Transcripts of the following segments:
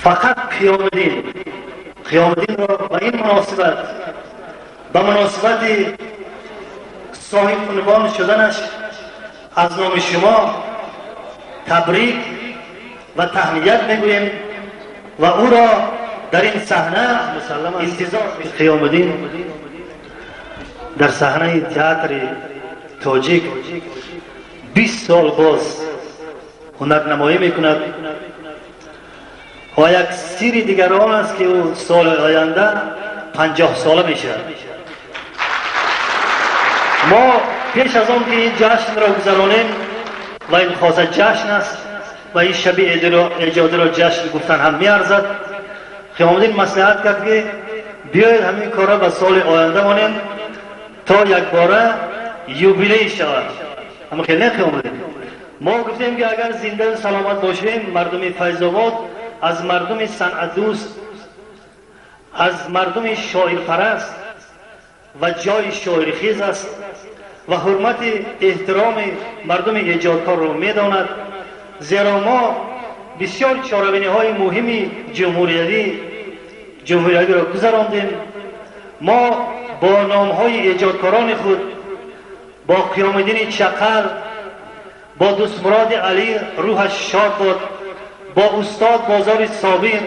Фақат Қиёмиддин, Қиёмиддинро ба ин муносибат, ба муносибати соҳиб унвон шуданаш аз номи шумо табрик ва таҳният мегӯем ва ӯро дар ин саҳна интизор. Қиёмиддин дар саҳнаи театри тоҷик 20 сол боз ҳунарнамоӣ мекунад ва як сирри дигар он аст, ки ӯ соли оянда 50 сола мешавад. Мо пеш аз он ки ин ҷашнро гузаронем, ва ин хоса ҷашн аст ва ин шаби эҷодиро ҷашн гуфтан ҳам меарзад, Қиёмиддин маслиҳат кард, ки биёед, ҳамин корро ба соли оянда монем, то якбора юбилей шавад. Ама хел не, Қиёмиддин? Мо гуфтем, ки агар зиндаю саломат бошем, мардуми Файзобод аз мардуми санъатдӯст, аз мардуми шоирпараст ва ҷои шоирхез аст ва ҳурмати эҳтироми мардуми эҷодкорро медонад, зеро мо бисёр чорабиниҳои муҳими ҷумҳуриявиро гузарондем. Мо бо номҳои эҷодкорони худ, бо Қиёмиддини Чақал, бо Дӯстмуроди Алӣ, рӯҳаш шод бод, бо устод Бозори Собир,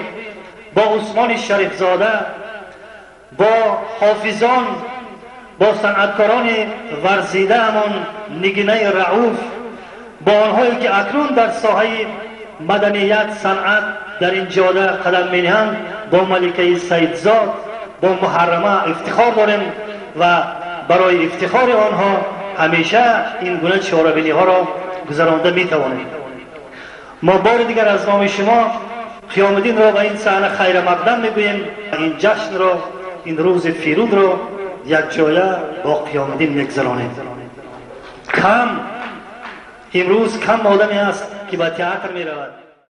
бо Усмони Шарифзода, бо ҳофизон, бо санъаткорони варзидаамон Нигинаи Рауф, бо онҳое ки акнун дар соҳаи маданият, санъат дар ин ҷода қадам мениҳанд, бо Маликаи Саидзод, бо Муҳаррама ифтихор дорем ва барои ифтихори онҳо ҳамеша ин гуна чорабиниҳоро гузаронда метавонем. Мо бори дигар аз номи шумо Қиёмиддинро ба ин саҳна хайрамақдам мегӯем. Ин ҷашнро, ин рӯзи фирӯзро якҷоя бо Қиёмиддин мегузаронем. Кам имрӯз кам одаме аст, ки ба театр меравад.